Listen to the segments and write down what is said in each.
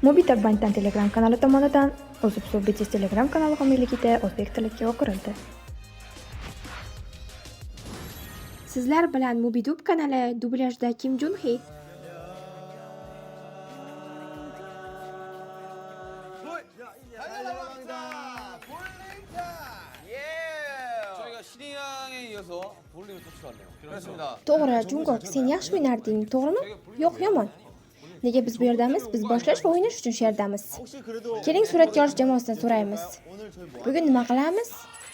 Mobitub Bangtan Telegram kanali tomonidan O'zib BTS Telegram kanali homiyligida o'zbek tiliga o'qirildi. Sizlar bilan Mobidub kanali dublyajda Kim Jun Hee. 저희가 신의양에 이어서 볼링을 터치를 왔네요. 그렇습니다. To'g'ri, Jungkook, sen yaxshi o'ynarding, to'g'rimi? Yo'q, yomon. Nega biz bu yerdamiz? Biz boshlash va o'ynash uchun shu yerdamiz. 혹시 그래도 Keling, suratga olish jamoasidan so'raymiz. 오늘 저희 뭐 Bugun nima qilamiz?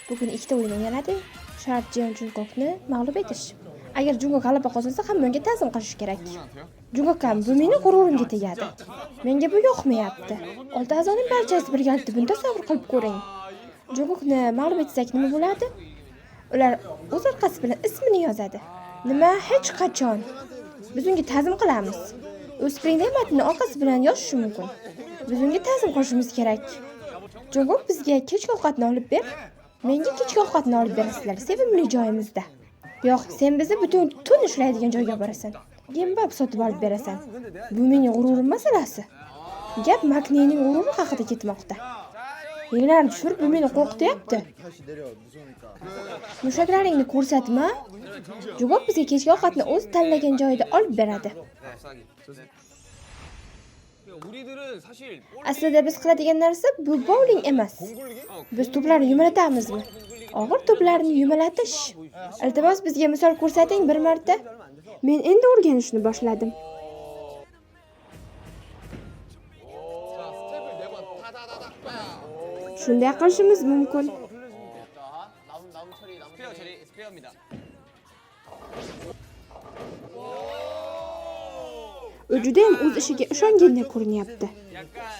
Bugun ikkita o'yin o'ynaladi. Shart Jiyan Jungkookni mag'lub etish. Agar Jungkook g'alaba qozonsa, hamma unga ta'zim qilishi kerak. Jungkook ham bu meni g'ururimga tegadi. Menga bu yoqmayapti. Olti a'zoning barchasi birgalikda buni tasavvur qilib ko'ring. Jungkookni mag'lub etsak nima bo'ladi? Ular o'z orqasi bilan ismini yozadi. Nima? Hech qachon. Biz unga ta'zim qilamiz. U Spring matni orqasi bilan yozishi mumkin. Biz unga ta'zim qilishimiz kerak. Jungkook bizga kechki ovqatni olib ber. Menga kechki ovqatni olib berasizlar, sevimli joyimizda. Yo'q, sen bizni butun tun ushlaydigan joyga borasan. Gimbap sotib olib berasan. Bu mening g'ururim masalasi. Gap Maknining g'ururi haqida ketmoqda. Yenglarni tushirib, bu meni qo'rqityapti. 다시 내려 무서우니까. Mushaklaringni ko'rsatma. Jungkook bizga kechki ovqatni o'zi tanlagan joyida olib beradi. 네, 우리들은 사실 Aslida biz qiladigan narsa bu bowling emas. Biz to'plarni yumalatamizmi? Og'ir to'plarni yumalatish. Iltimos bizga misol ko'rsating bir marta. Men endi o'rganishni boshladim. 자, 스텝을 네 번 타다다닥 빵. Shunday qilishimiz mumkin. 남남 처리 남 스페어 처리 스페어입니다. U judayam o'z ishiga ishongandek ko'rinyapti.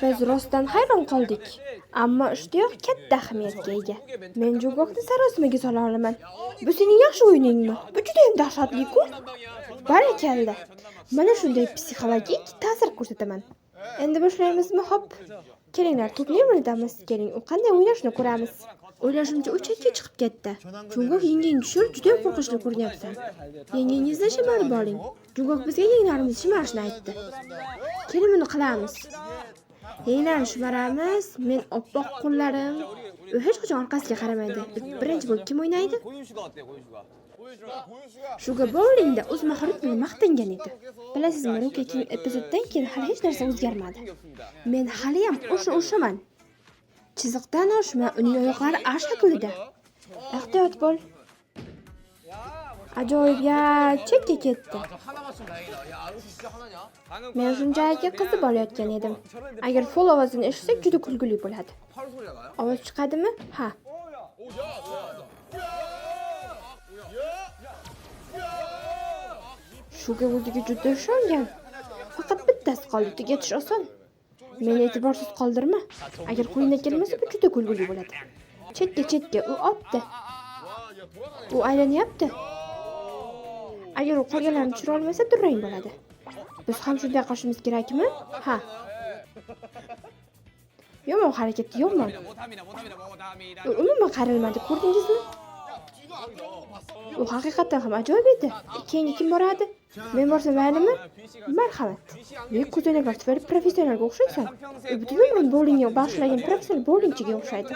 Biz rostdan hayron qoldik. Ammo ishtiyoq katta ahamiyatga ega. Men Jungkookni sarosimaga sola olaman. Bu sening yaxshi o'yiningmi? Bu judayam dahshatli-ku. Barakalla. Mana shunday psixologik ta'sir ko'rsataman. Endi boshlaymizmi? Xo'p. Kelinglar, to'pni o'ynatamiz. Keling, u qanday o'ynashini ko'ramiz. O'ylashimcha, u chetga chiqib ketdi. Jungkook, yenging tushir, juda qo'rqinchli ko'rinyapsan. Yengingizni shimarib oling. Jungkook bizga yenglarimizni shimarishni aytdi. Keling, buni qilamiz. Yenglarni shimaramiz. Men oppoq qo'llarim. U hech qachon orqasiga qaramaydi. Birinchi bo'lib kim o'ynaydi? 고윤 씨가 어때요, 고윤 씨가? Shuga bowlingda o'z mahorati bilan maqtangan edi. Bilasizmi, Rookie King epizoddan keyin hali hech narsa o'zgarmadi. Men haliyam o'sha-o'shaman. Chiziqdan oshma, uning oyoqlari A shaklida. Ehtiyot bo'l. Ajoyib, ya, chekka ketdi. 저 하나 맞추면 다행이다. 야, 아루시 진짜 하나냐? Men shunchaki qizib olayotgan edim. Agar fol ovozini eshitsak juda kulgili bo'ladi. 팔 소리가 나요? Ovoz chiqadimi? Ha. Shuga o'ziga juda ishongan. Faqat bittasi qoldi, tugatish oson. Meni e'tiborsiz qoldirma. Agar qo'lingdan kelmasa, bu juda kulgili bo'ladi. Chetga, chetga, u otdi. U aylanyapti. Agar u qolganlarni tushira olmasa, durang bo'ladi. Biz ham shunday qilishimiz kerakmi? Ha. Yomon harakat, yomon. 못합니다, 못합니다, 못합니다. U umuman qarilmadi, ko'rdingizmi? U haqiqatan ham ajoyib edi. Keyingi kim boradi? Men borsam maylimi? Marhamat. Buyuk ko'zoynaklar tufayli professionalga o'xshaysan. U butun umrini bowlingga bag'ishlagan professional bowlingchiga o'xshaydi.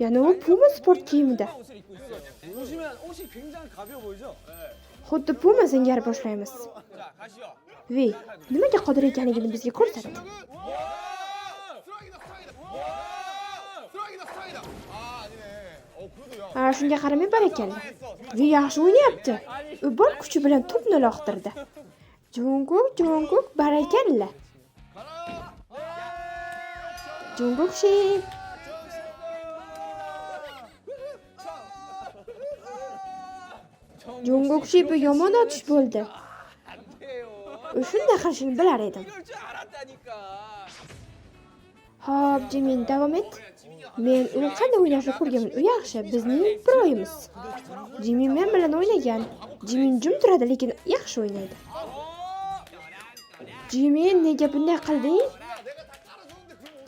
Ya'ni u Puma sport kiyimida. 옷을 입고 있어요. 보시면 옷이 굉장히 가벼워 보이죠? Xuddi Puma singari boshlaymiz. 자, 가시죠. Vi, nimaga qodir ekanligini bizga ko'rsat. 스트라이크다, 스트라이크다. 스트라이크다, 스트라이크다. 아, 아니네. 그래도 야. Ha, shunga qaramay barakalla. Vi yaxshi o'ynayapti. U bor kuchi bilan to'pni uloqtirdi. Jungkook, Jungkook, barakalla. Jungkook shi. Jungkook shi bu yomon otish bo'ldi. U shunday qilishini bilar edim. 이럴 줄 알았다니까. Xo'p, Jimin, davom et. Men uni qanday o'ynashini ko'rganman. U yaxshi, bizning biroyimiz. Jimin men bilan o'ynagan. Jimin jim turadi, lekin yaxshi o'ynaydi. Jimin, nega bunday qilding?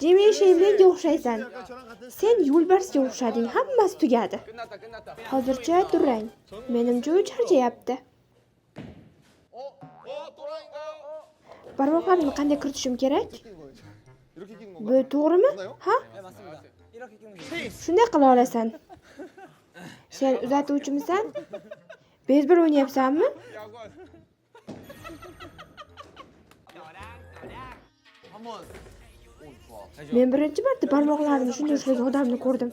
Jimin, sen menga o'xshaysan. Sen yo'lbarsga o'xshading, hammasi tugadi. 끝났다, 끝났다. Hozircha durang. Menimcha u charchayapti. 또라이인가요? Barmoqlarimni qanday kiritishim kerak? 이렇게 끼는 건가? Bu to'g'rimi? Ha? 네, 맞습니다. 이렇게 끼면 돼요. Shunday qila olasan. Sen uzatuvchimisan? Beyzbol o'ynayapsanmi? 한번. 오, 좋아. Men birinchi marta barmoqlarini shunday ushlagan odamni ko'rdim.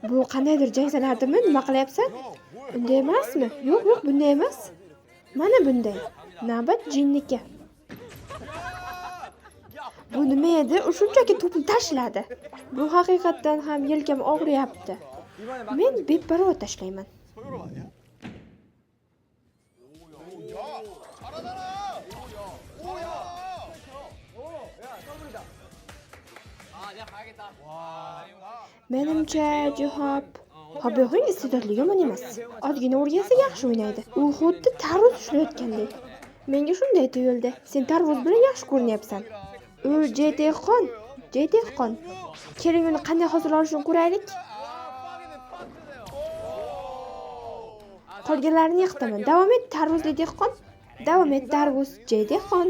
Bu qandaydir jang san'atimi? Nima qilyapsan? Bunday emasmi? Yo'q, yo'q, bunday emas. Mana bunday. Navbat Jinniki. Bu nima edi? U shunchaki to'pni tashladi. Bu haqiqatdan ham yelkam og'riyapti. 이번에 막 Men beparvo tashlayman. 서유럽 아니야? 오, 야, 잘하잖아. 오, 야. 오, 야, 더블이다. 아, 내가 가야겠다. 와. Menimcha, Jihop Hobyoxing iste'dodli yomon emas. Ozgina o'rgansa yaxshi o'ynaydi. U xuddi tarvuz ushlayotgandek. Menga shunday tuyuldi. Sen tarvuz bilan yaxshi ko'rinyapsan. U J Dehqon, J Dehqon. Keling, uni qanday hosil olishini ko'raylik. Qolganlarini yiqitaman. Davom et, tarvuzli dehqon. Davom et, tarvuz, J Dehqon.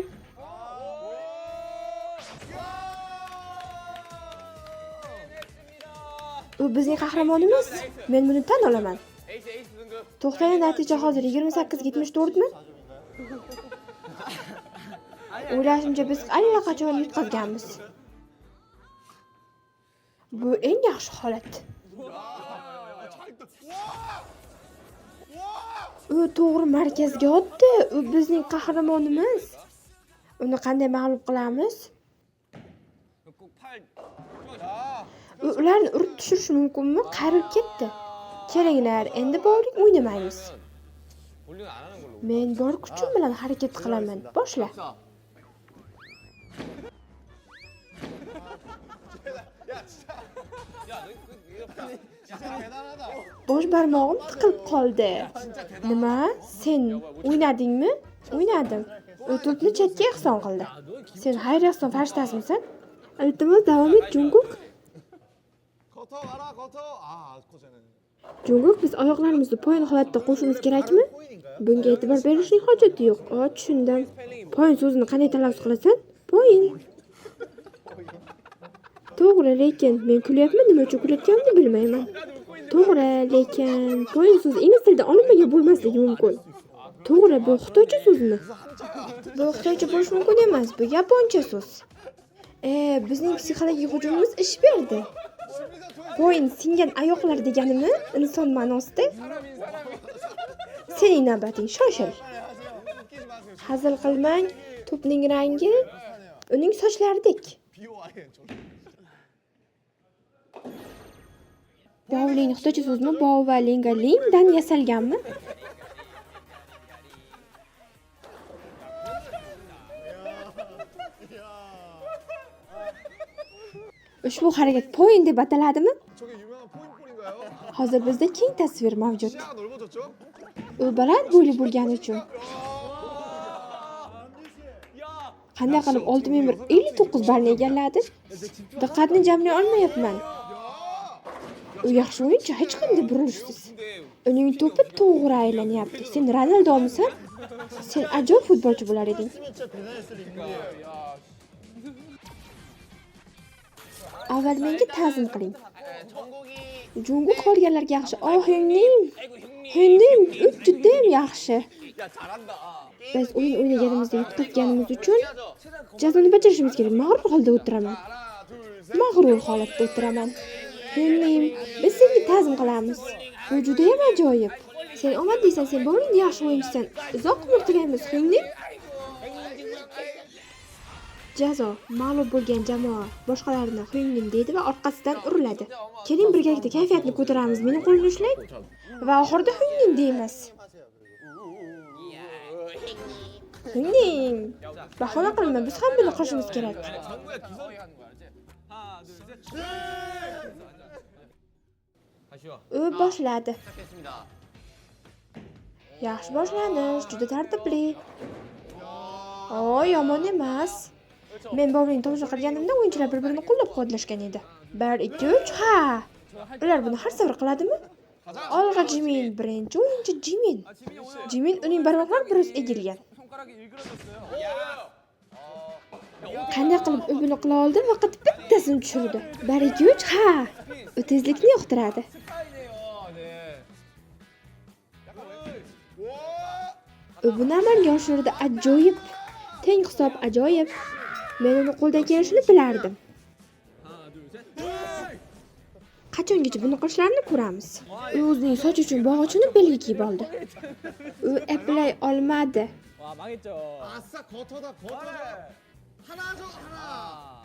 U bizning qahramonimiz. Men buni tan olaman. 에이스 에이스 등급. To'xtang, natija hozir 28-74 mi? O'ylashimcha, biz allaqachon yutqazganmiz. Bu eng yaxshi holat. U to'g'ri markazga otdi. U bizning qahramonimiz. Uni qanday mag'lub qilamiz? 꼭 팔. U ularni urib tushirishi mumkinmi? Qayrilib ketdi. Kelinglar, endi bowling o'ynamaymiz. 볼링 안 하는 걸로. Men bor kuchim bilan harakat qilaman. Boshla. 야, 진짜. 야, 너 이거 진짜 대단하다. Bosh barmog'im tiqilib qoldi. Nima? Sen o'ynadingmi? O'ynadim. U to'pni chetga ehson qildi. Sen xayr-ehson farishtasimisan? Iltimos, davom et, Jungkook. 커터 가라, 커터. 아, 커터는. Jungkook, biz oyoqlarimizni poyin holatda qo'shimiz kerakmi? Bunga e'tibor berishning hojati yo'q. O, tushundim. Poyin so'zini qanday talaffuz qilasan? Poyin. To'g'ri, lekin men kulyapman, nima uchun kulayotganimni bilmayman. To'g'ri, lekin poyin so'zi ingliz tilida olinmagan bo'lmasligi mumkin. To'g'ri, bu xitoycha so'zmi? Bu xitoycha bo'lishi mumkin emas, bu yaponcha so'z. Bizning psixologik hujumimiz ish berdi. Poyin singan oyoqlar deganimi inson ma'nosida? Sening navbating, shoshil. Hazil qilmang, to'pning rangi uning sochlaridek. Bowling xitoycha so'zmi? Bo va linga lingdan yasalganmi? Ushbu harakat poyin deb ataladimi? 저게 유명한 포인볼인가요? Hozir bizda keng tasvir mavjud. 시야가 넓어졌죠? U baland bo'yli bo'lgani uchun. Qanday qilib 6159 ballni egalladi? Diqqatni jamlay olmayapman. U yaxshi o'yinchi, hech qanday burilishsiz. Uning to'pi to'g'ri aylanyapti. Sen Ronaldomisan? Sen ajoyib futbolchi bo'lar eding. Avval menga ta'zim qiling. Jungkook qolganlarga yaxshi. Oh, Hyunnim. Hyunnim, u juda ham yaxshi. Biz o'yin o'ynaganimizda yutqazganimiz uchun jazoni bajarishimiz kerak. Mag'rur holda o'tiraman. Mag'rur holatda o'tiraman. Hyunnim, biz senga ta'zim qilamiz. Bu juda ham ajoyib. Sen omad deysan, sen bowlingda yaxshi o'yinchisan. Uzoq umr tilaymiz, Hyunnim. Jazo mag'lub bo'lgan jamoa boshqalarni Hyunnim deydi va orqasidan uriladi. Keling, birgalikda kayfiyatni ko'taramiz. Mening qo'limni ushlang va oxirida Hyunnim deymiz. Hyunnim. Bahona qilma, biz ham buni qilishimiz kerak. 하나, 둘, 셋. 다시요. U boshladi. 시작했습니다. Yaxshi boshlanish, juda tartibli. O, yomon emas. Men bowling tomosha qilganimda o'yinchilar bir-birini qo'llab-quvvatlashgan edi. 1, 2, 3, ha. Ular buni har safar qiladimi? Olg'a Jimin, birinchi o'yinchi Jimin. Jimin uning barmoqlari biroz egilgan. 손가락이 일그러졌어요. Qanday qilib u buni qila oldi? Faqat bittasini tushirdi. 1 2 3 ha. U tezlikni yoqtiradi. U buni amalga oshirdi. Ajoyib. Teng hisob ajoyib. Men uni qo'ldan kelishini bilardim. Qachongacha buni qilishlarini ko'ramiz. U o'zining soch uchun bog'ichini belga kiyib oldi. U eplay olmadi. 와, 망했죠. 아싸 거터다 거터다. 하나죠 하나.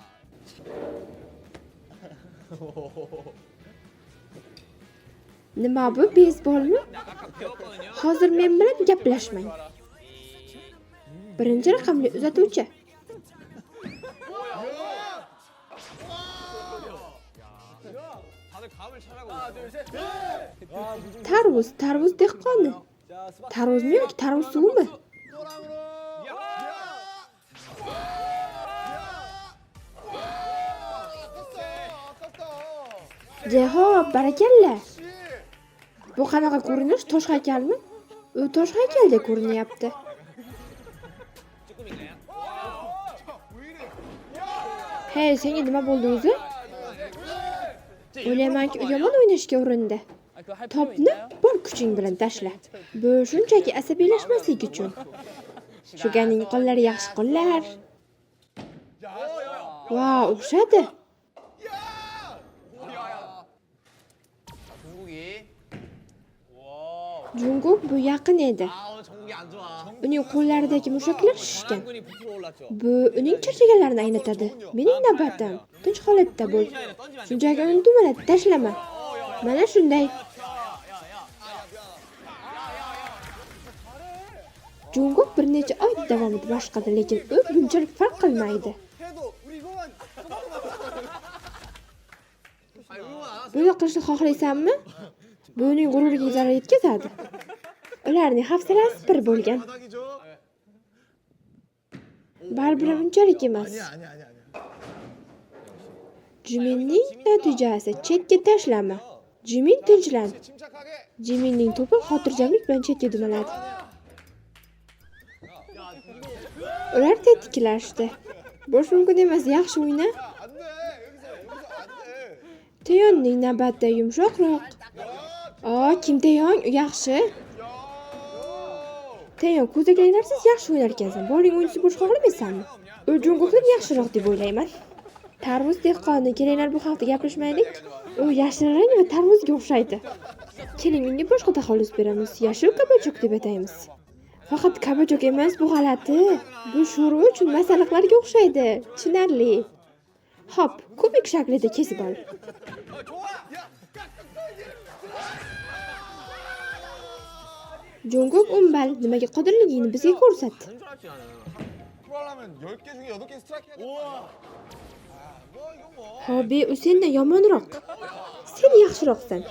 Nima bu, beysbolmi? Hozir men bilan gaplashmang. Birinchi raqamli uzatuvchi. Tarvuz, tarvuz dehqoni. Tarvuzmi yoki tarvuz suvimi? Jeho, barakalla. Bu qanaqa ko'rinish? Tosh haykalmi? U tosh haykaldek ko'rinyapti. Hey, senga nima bo'ldi o'zi? O'ylaymanki, u yomon o'ynashga urindi. Topni bor kuching bilan tashla. Bu shunchaki asabiylashmaslik uchun. Shuganing qo'llari yaxshi qo'llar. Vau, o'xshadi. Jungkook bu yaqin edi. Uning qo'llaridagi mushaklar shishgan. Bu uning charchaganlarini anglatadi. Mening navbatim. Tinch holatda bo'l. Shunchaki uni dumalatib tashlama. Mana shunday. Jungkook bir necha oy davomida mashq qildi, lekin u bunchalik farq qilmaydi. Buni qilishni xohlaysanmi? Bu uning g'ururiga zarar yetkazadi. Ularning hafsalasi pir bo'lgan. Baribir unchalik emas. Jiminning natijasi chetga tashlama. Jimin tinchlan. Jiminning to'pi xotirjamlik bilan chetga dumaladi. Ular tetiklashdi. Bo'sh mumkin emas, yaxshi o'yna. Teyonning navbati yumshoqroq. Kim Teyong? Yaxshi. Teyon, ko'zaklarsiz yaxshi o'ynar ekansan. Bowling o'yinchisi bo'lishni xohlamaysanmi? U Jungkookdan yaxshiroq deb o'ylayman. Tarvuz dehqoni, kelinglar bu haqda gaplashmaylik. U yashil rang va tarvuzga o'xshaydi. Keling unga boshqa taxallus beramiz. Yashil kabachok deb ataymiz. Faqat kabachok emas, bu g'alati. Bu sho'rva uchun masalliqlarga o'xshaydi. Tushunarli. Xo'p, kubik shaklida kesib ol. Jungkook 10 ball. Nimaga qodirligingni bizga ko'rsat. Hobi, u sendan yomonroq. Sen yaxshiroqsan.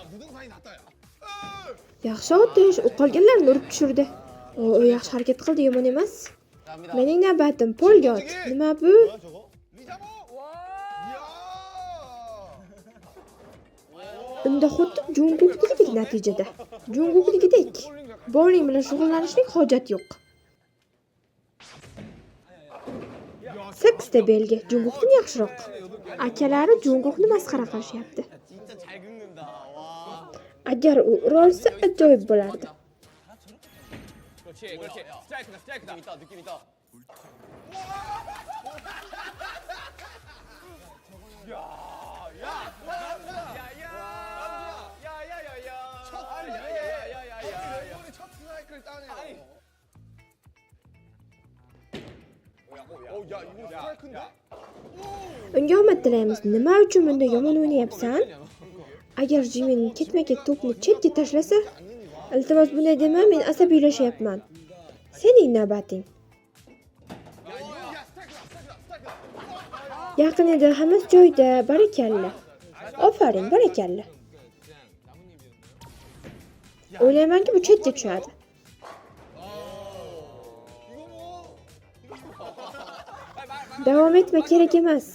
Yaxshi otish, u qolganlarni urib tushirdi. U yaxshi harakat qildi, yomon emas. Mening navbatim, polga ot. Nima bu? Unda xuddi Jungkooknikidek natijada. Jungkooknikidek. Bowling bilan shug'ullanishning hojati yo'q. 8 ta belgi Jungkookdan yaxshiroq. Akalari Jungkookni masxara qilishyapti. Agar u ura olsa ajoyib bo'lardi. Unga omad tilaymiz. Nima uchun bunday yomon o'ynayapsan? Agar Jimin ketma-ket to'pni chetga tashlasa, iltimos bunday dema, men asabiylashyapman. Sening navbating. Yaqin edi, hammasi joyida, barakalla. Ofarin, barakalla. O'ylaymanki, bu chetga tushadi. Davom etma, kerak emas.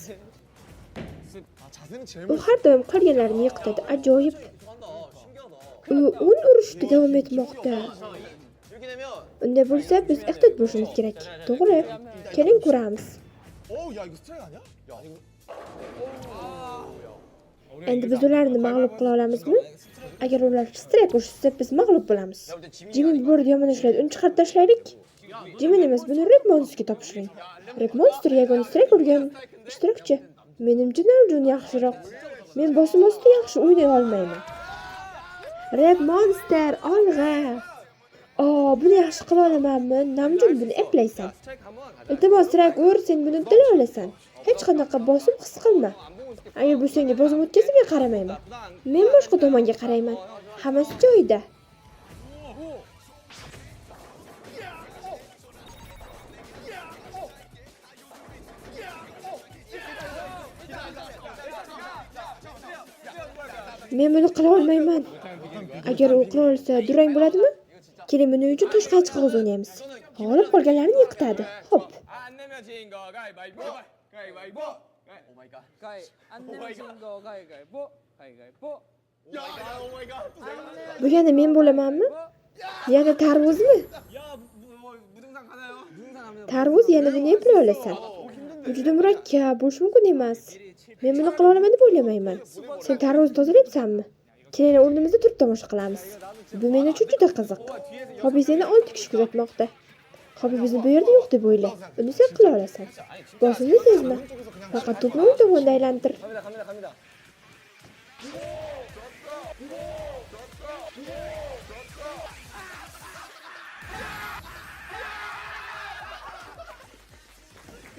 U har doim qolganlarni yiqitadi. Ajoyib. U 10 urishda davom etmoqda. Unday bo'lsa, biz ehtiyot bo'lishimiz kerak. To'g'ri. Keling ko'ramiz. 어우 야 이거 스트라이크 아니야? 야 아니 Endi biz ularni mag'lub qila olamizmi? Agar ular strayk urishsa, biz mag'lub bo'lamiz. Jimin bu borada yomon ishlaydi, uni chiqarib tashlaylik. Jimin emas, buni Rap Monsterga topshiring. Rap Monster yagona strayk urgan ishtirokchi. Menimcha Namjun yaxshiroq. Men bosim ostida yaxshi o'ynay olmayman. Rap Monster olg'a. Buni yaxshi qila olamanmi? Namjun buni eplaysan. Iltimos strayk ur, sen buni uddalay olasan. Hech qanaqa bosim his qilma. Agar bu senga bosim o'tkazsa, men qaramayman. Men boshqa tomonga qarayman. Hammasi joyida. Men buni qila olmayman. Agar u qila olsa, durang bo'ladimi? Keling, buning uchun tosh qaychi qog'oz o'ynaymiz. G'olib qolganlarni yiqitadi. Xo'p. 안 내면 진 거 가위바위보. 가위바위보. Oh my god. 가위 안 내면 진 거 가위바위보. 가위바위보. 야야 oh my god. Bu yana men bo'lamanmi? Yana tarvuzmi? 야, 무등산 가나요? 무등산 하면 Tarvuz yana buni eplay olasan. Bu juda murakkab, bo'lishi mumkin emas. Men buni qila olaman deb o'ylamayman. Sen tarvuz tozalayapsanmi? Keling, o'rnimizda turib tomosha qilamiz. Bu men uchun juda qiziq. Hobi seni 6 kishi kuzatmoqda. Hobi bizni bu yerda yo'q deb o'yla. Uni sen qila olasan. Bosimni sezma. Faqat to'pni o'ng tomonda aylantir. 갑니다 갑니다 갑니다.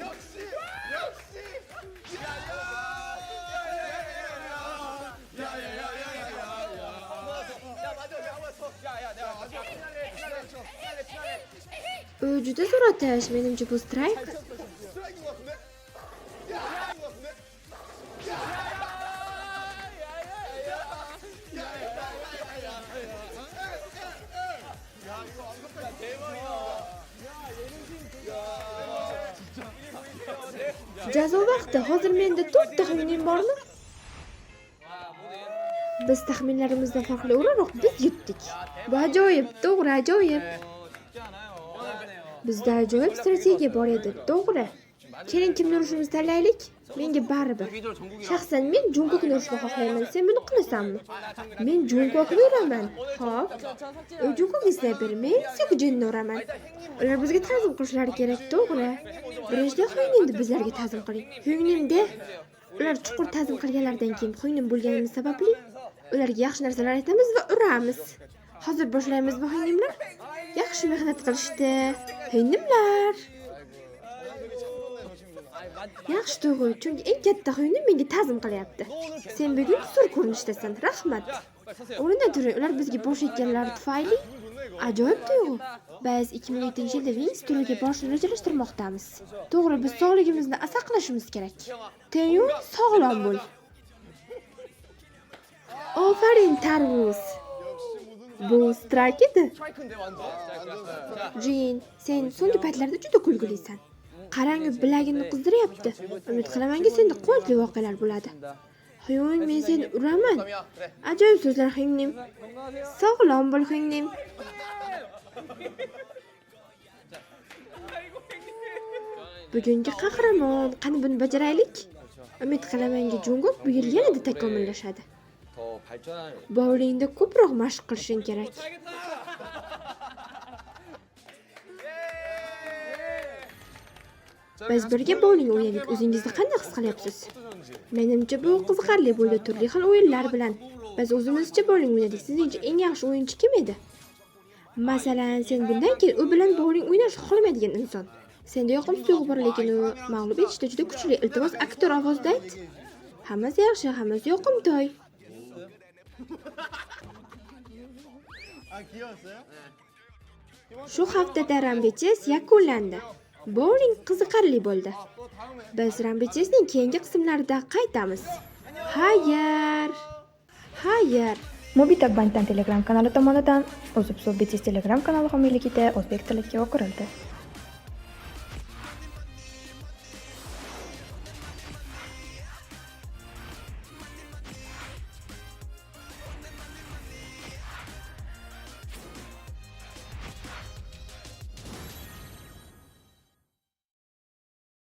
역시 역시 U juda zo'r otish, menimcha bu strayk. 스트라이크인 것 같은데? 야! 것 같은데? Jazo vaqti. Hozir menda 4 taxminim bormi? Biz taxminlarimizdan farqli o'laroq biz yutdik. Bu ajoyib, to'g'ri, ajoyib. Bizda ajoyib strategiya bor edi, to'g'ri. Keling, kimni urishimizni tanlaylik? Menga baribir. Shaxsan men Jungkookni urishni xohlayman. Sen buni qilasanmi? Men Jungkookni uraman. Xo'p. U Jungkookni snayper, men Seokjinni uraman. Ular bizga ta'zim qilishlari kerak, to'g'ri. Birinchidan Hyunimni bizlarga ta'zim qiling. Hyunimda ular chuqur ta'zim qilganlaridan keyin Hyunim bo'lganimiz sababli ularga yaxshi narsalar aytamiz va uramiz. Hozir boshlaymizmi Hyunimlar? Yaxshi mehnat qilishdi. Hyunimlar. Yaxshi tuyg'u, chunki eng katta Hyunim menga ta'zim qilyapti. Sen bugun zo'r ko'rinishdasan, rahmat. O'rnidan turing, ular bizga bosh egganlari tufayli ajoyib tuyg'u. Biz 2007-yilda Wings turiga borishni rejalashtirmoqdamiz. To'g'ri, biz sog'ligimizni saqlashimiz kerak. Taeyong, sog'lom bo'l. Ofarin tarvuz. Bu strayk edi. 스트라이크인데 완전. Jin, sen so'nggi paytlarda juda kulgulisan. Qarang, bilagini qizdiryapti. Umid qilamanki, senda quvonchli voqealar bo'ladi. Hyun, men seni uraman. Ajoyib so'zlar Hyunnim. Sog'lom bo'l Hyunnim. Bugungi qahramon, qani buni bajaraylik? Umid qilamanki, Jungkook bu yil yanada takomillashadi. 더 발전할 Bowlingda ko'proq mashq qilishing kerak. Biz birga bowling o'ynadik. O'zingizni qanday his qilyapsiz? Menimcha bu qiziqarli bo'ldi, turli xil o'yinlar bilan. Biz o'zimizcha bowling o'ynadik. Sizningcha eng yaxshi o'yinchi kim edi? Masalan, sen bundan keyin u bilan bowling o'ynashni xohlamaydigan inson. Senda yoqimsiz tuyg'u bor, lekin u mag'lub etishda juda kuchli. Iltimos, aktyor ovozida ayt. Hammasi yaxshi, hammasi yoqimtoy. 아 귀여웠어요? Shu haftada Rambeches yakunlandi. Bowling qiziqarli bo'ldi. Biz Rambechesning keyingi qismlarida qaytamiz. Xayr. Xayr. Mobitag Bankdan Telegram kanali tomonidan Uzib Suv BTS Telegram kanali homiyligida o'zbek tiliga o'girildi.